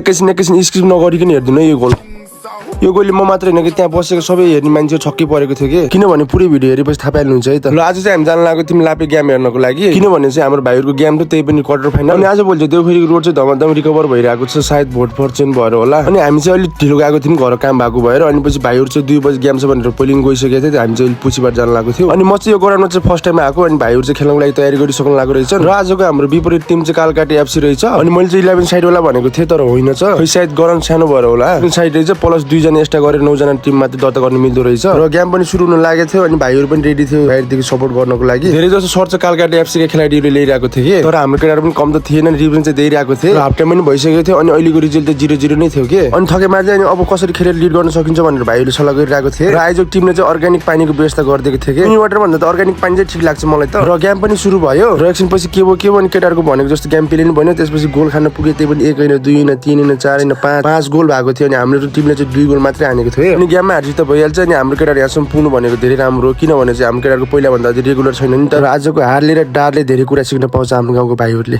एकैछिन स्किप नगरिकन हेर्दिनु यो गोल यो गोलले म मात्र होइन कि त्यहाँ बसेको सबै हेर्ने मान्छे छक्कै परेको थियो कि किनभने पुरै भिडियो हेरेपछि थाहा पाइहाल्नुहुन्छ है त। ल आज चाहिँ हामी जान लागेको थियौँ लापे गेम हेर्नको लागि किनभने चाहिँ हाम्रो भाइहरूको गेम त त्यही पनि क्वार्टर फाइनल अनि आज भोलि देउखुरी रोड चाहिँ धमाधम रिकभर भइरहेको छ सायद भोट फर्चेन भएर होला अनि हामी चाहिँ अलिक ढिलो गएको थियौँ घर काम भएको भएर अनि पछि भाइहरू चाहिँ 2 बजी गेम छ भनेर पहिलिङ गइसकेको थियो हामी चाहिँ पुछीबाट जान लागेको थियो अनि म चाहिँ यो ग्राउन्डमा चाहिँ फर्स्ट टाइम आएको अनि भाइहरू चाहिँ खेल्नको लागि तयारी गरिसक्नु लागेको रहेछ र आजको हाम्रो विपरीत टिम चाहिँ कालकाटी एफसी रहेछ अनि मैले चाहिँ 11 साइडवाला भनेको थिएँ तर होइन छ खै सायद ग्राउन्ड सानो भएर होला साइड रहेछ प्लस 2 जना एक्स्ट्रा गरेर 9 जना टिम मात्र दर्ता गर्न मिल्दो रहेछ र गेम पनि सुरु हुन लागेको थियो अनि भाइहरू पनि रेडी थियो भाइहरूदेखि सपोर्ट गर्नको लागि धेरै जसो सर्च कालकाटी एफसी का खेलाडीहरूले ल्याइरहेको थिए तर हाम्रो केटाहरू पनि कम त थिएन रिभिजन चाहिँ दिइरहेको थियो हाफ टाइम पनि भइसकेको थियो अनि अहिलेको रिजल्ट चाहिँ 0-0 नै थियो के अनि थके मार्दै अनि अब कसरी खेलेर लिड गर्न सकिन्छ भनेर भाइहरूले सल्लाह गरिरहेको थिए र आयोजक टिमले चाहिँ अर्ग्यानिक पानीको व्यवस्था गरिदिएको थियो कि मिनी वाटर भन्दा त अर्ग्यानिक पानी चाहिँ ठिक लाग्छ मलाई त र गेम पनि सुरु भयो र एकछिन पछि के भयो अनि केटाहरूको भनेको जस्तो गेम प्ले नि बन्यो त्यसपछि गोल खान पुगे त्यही पनि 1 होइन 2 होइन 3 होइन 4 होइन 5 गोल भएको थियो अनि हाम्रो टिमले चाहिँ 2 गोल मात्रै हानेको थियो अनि गेममा हार जित भइहाल्छ अनि हाम्रो केटाहरू यहाँसम्म पुग्नु भनेको धेरै राम्रो हो किनभने चाहिँ हाम्रो केटाहरूको पहिला भन्दा रेगुलर छैन नि तर आजको हारले र डारले धेरै कुरा सिक्न पाउँछ हाम्रो गाउँको भाइहरूले।